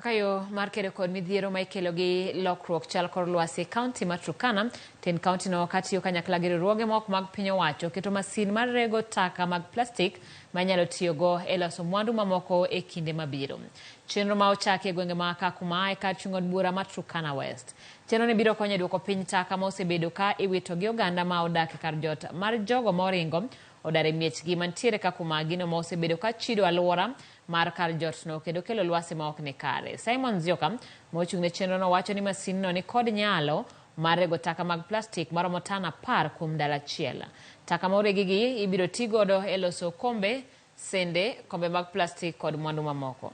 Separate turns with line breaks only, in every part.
Kaka yo mar kedo kod midhiero ma ikelo gi lokruok chal kor lwasi e kaunti ma Turkana, tend kauntino katiyo kanyakla gi riwruoge ma ok mag piny owacho keto masin mar rego taka mag plastik ma inyalo tiyogo e loso mwandu mamoko e kinde mabiro. Chenro ma ochaki e gwenge ma Kakuma e kar chung' od bura ma Turkana West. Chenro ni biro konyo e duoko piny taka ma osebedo ka iwito gi oganda ma odak e kar jot mar jogo ma oringo odar e miechgi mantiere Kakuma, gino ma osebedo ka chido aluora mar kar jotno kendo kelo lwasi ma ok ni kare. Simon Nzioka ma ochung' ne chenrono wacho ni masinno ni kod nyalo mar rego taka mag plastik maromo tan apar kuom ndalo achiel. Taka ma oregigi ibiro ti godo e loso okombe, sende, kombe mag plastik kod mwandu mamoko.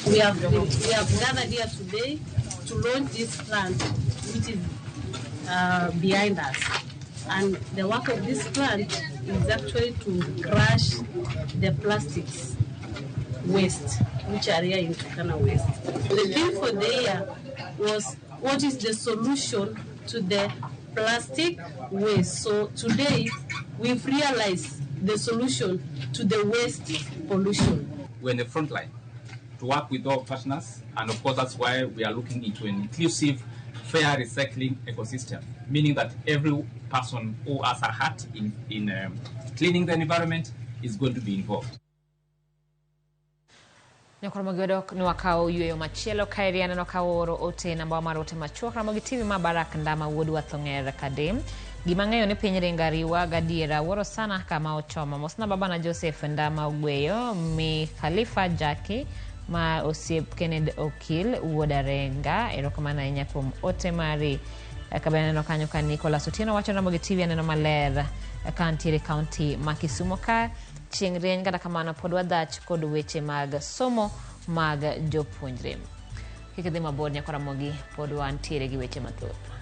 We have gathered here today to launch this plant, which is behind us. And the work of this plant is actually to crush the plastics waste, which are here in Turkana West. The theme for the year was what is the solution to the plastic waste. So today we've realized the solution to the waste pollution.
We're in the front line to work with all partners, and of course that's why we are looking into an inclusive, fair recycling ecosystem, meaning that every person who has a hat in cleaning the environment is going to be involved.
Nyakoro wadok ni wakawo yweyo machielo kaeri aneno ka ooro ote namba mar ote machuok Ramogi TV ma Barak Ndama wuod Wathong'er Kadem. Gima ng'eyo ni piny ringo ariwa gadiera wuoro sana kama ochomo. Mosna babana Joseph Ndama Ogweyo mi Khalifa Jaki ma osiep Kenneth Okil wuod Arenga. Erokamano ahinya kuom ote mari. Kabe aneno kanyo ka Nicholas Otieno wacho Ramogi TV aneno maler ka ntiere kaunti ma Kisumo ka chieng' rieny kata kamano pod wadhach kod weche mag somo mag jopuonjre. Kik idhi mabor nyakwa Ramogi pod wantiere gi weche mathoth.